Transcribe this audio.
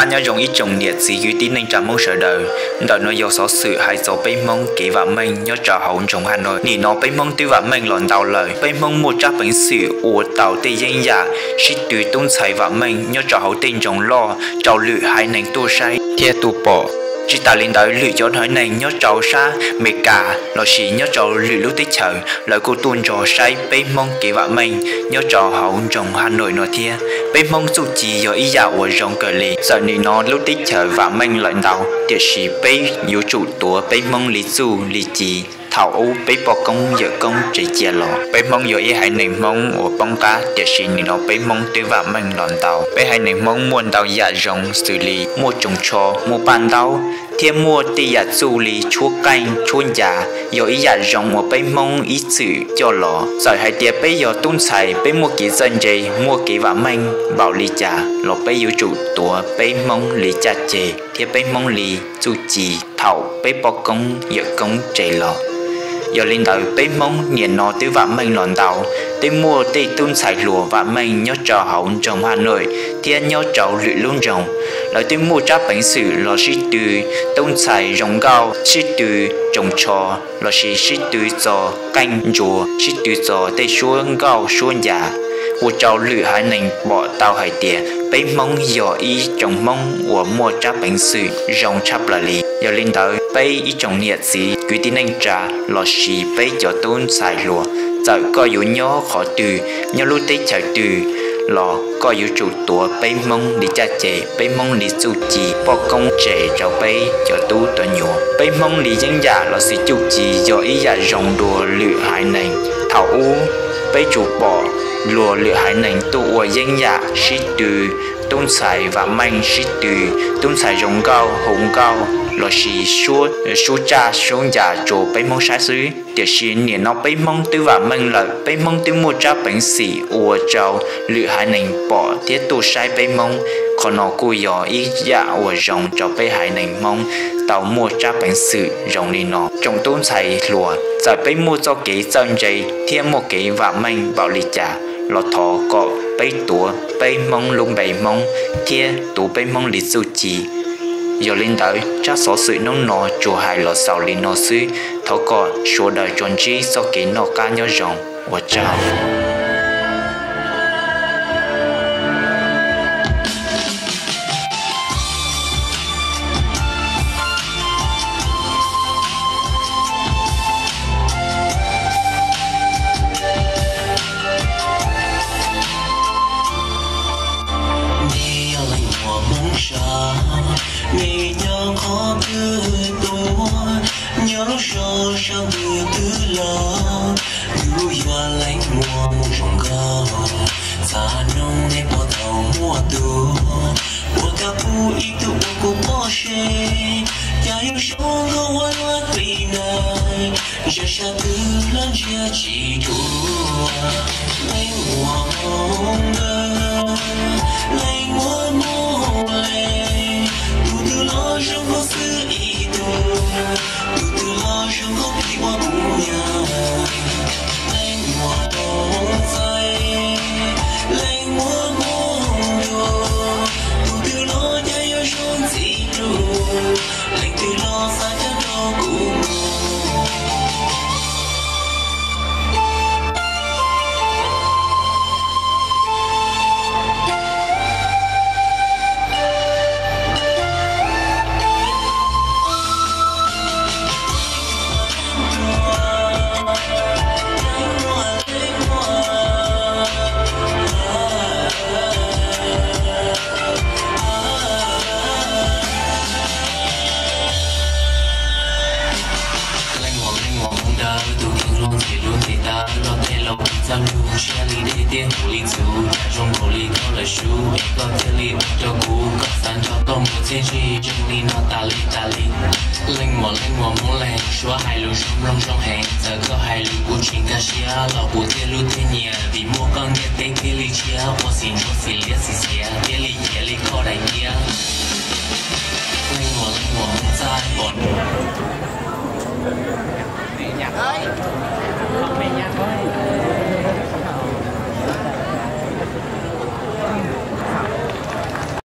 Nyob zoo ib tsoom niam txiv kwv tij neej tsa Hmoob sawv daws, ntawm no yog xov xwm hais txog peb Hmoob kev vam meej nyob rau hauv nroog Haj Nawj. Nim no peb Hmoob twb vam meej los ntau lawm, peb Hmoob muaj tsab peev xwm ua tau tej yeeb yam sib tw tub ntxhais vam meej nyob rau hauv tej nroog loj rau lwm haiv neeg tuaj saib thiab tuaj pom. Tsis tas li ntawd, lwm cov haiv neeg nyob rau sab Amelikas lossis nyob rau lwm lub teb chaws, lawv kuj tuaj nrog saib peb Hmoob kev vam meej nyob rau hauv nroog Haj Nawj no thiab. Peb Hmoob txuj ci yog ib yam uas zoo kawg li. Txawm nim no lub teb chaws vam meej lawm ntau, tiam sis peb yuav tsum tuav peb Hmoob li txuj li ci thaum ub peb poj koob yawm koob tsev cia los. Peb Hmoob yog ib haiv neeg Hmoob uas poob qab, tiam sis nim no peb Hmoob twb vam meej los ntau. Peb haiv neeg Hmoob muaj ntau yam zoo xws li muaj tsoos tsho, muaj paj ntaub, thiab muaj tej yam txuj li tshuab qeej tshuab ncas, yog ib yam zoo uas peb Hmoob ib txwm coj los. Txawm hais tias peb yog tub ntxhais, peb muaj kev txawj ntse, muaj kev vam meej npaum li cas los peb yuav tsum tuav peb Hmoob li caj ceg thiab peb Hmoob li txuj ci thaum peb poj koob yawm koob tsev los. Yog li ntawd, peb Hmoob nim no twb vam meej los ntau, twb muaj tej tub ntxhais hluas vam meej nyob rau hauv nroog Haj Nawj thiab nyob rau lwm lub nroog. Lawv twb muaj tsab peev xwm los sib tw tub ntxhais zoo nkauj, sib tw tsoos tsho, lossis sib tw txog qeej ntsuas, sib tw txog tej suab nkauj suab ncas, ua rau lwm haiv neeg pom tau hais tias peb Hmoob yog ib tsoom Hmoob uas muaj tsab peev xwm zoo tshaj plaws li. Yog li ntawd, peb ib tsoom niam txiv kwv tij neej tsa lossis peb cov tub ntxhais hluas, txawm koj yuav nyob qhov twg, nyob lub teb chaws twg los koj yuav tsum tuav peb Hmoob li caj ceg, peb Hmoob li txuj ci poj koob tsev rau peb cov tub cov nyuam. Peb Hmoob li yeeb yam los sis txuj ci yog ib yam zoo dua lwm haiv neeg. Thaum ub peb tsuas pom luag lwm haiv neeg tuaj ua yeeb yam sib tw tub ntxhais vam meej, sib tw tub ntxhais zoo nkauj hu nkauj lossis suab tsaj suab ncas rau peb Hmoob saib xwb. Tiam sis nim no peb Hmoob twb vam meej lawm, peb Hmoob twb muaj tsab peev xwm ua rau lwm haiv neeg pom thiab tuaj saib peb Hmoob. Qhov no kuj yog ib yam uas zoo rau peb haiv neeg Hmoob tau muaj tsab peev xwm zoo li no. Tsoom tub ntxhais hluas, txawm peb muaj txoj kev txawj ntse thiab muaj kev vam meej npaum li cas los thov kom peb tuav peb Hmoob lub npe Hmoob thiab tuav peb Hmoob li txuj ci. Yog li ntawd, tsab xov xwm hnub no tsuas hais los xaus li no xwb. Thov kom sawv daws tsuas ntsib txoj kev noj qab nyob zoo. Ua tsaug. Nej yog leej muam Hmoob sab, nej nyob qhov twg tuaj, nyob lub zos sab twg twg los, yus yuav leej muam Hmoob zoo nkauj. Txaj noog nej puas tau muaj tus, puas kam pub ib tug ua kuv poj seb, cas yuav zoo nkauj ua luaj li na, zaj sab twg los ntsia tsis dua. Leej muam Hmoob ntawd, leej muam Hmoob le, tus twg los zoo nkauj xwb ib tug, tus twg los zoo nkauj pib ua kuv nyab. Leej muam Hmoob txaij, leej muam Hmoob nruas, tus twg los cas yuav zoo ntxim hlub, leej twg los xav coj rau kuv mus. Leej muam, leej muam Hmoob ntawd, tus kheej hlob ntxim hlub ntxim tawv, koj tej laus txaj muag siab li dej thiab huv li txhuv, cas zoo nkaus li koj lawv sub es koj thiaj li ua rau kuv, koj xav nrog koj mus txiaj ntsig zoo li no tas li tas li. Leej muam, leej muam Hmoob Leeg, suav hais lus zoo mloog zoo heev, txawm koj hais lus kuv tsis nkag siab los kuv thiaj hlub thiaj nyiam, vim muaj koj ntiaj teb thiaj li tshiab, ua xim ntsuav xim liab xim xiav thiaj li cia li koj daim tiab. Leej muam, leej muam Hmoob txaij pom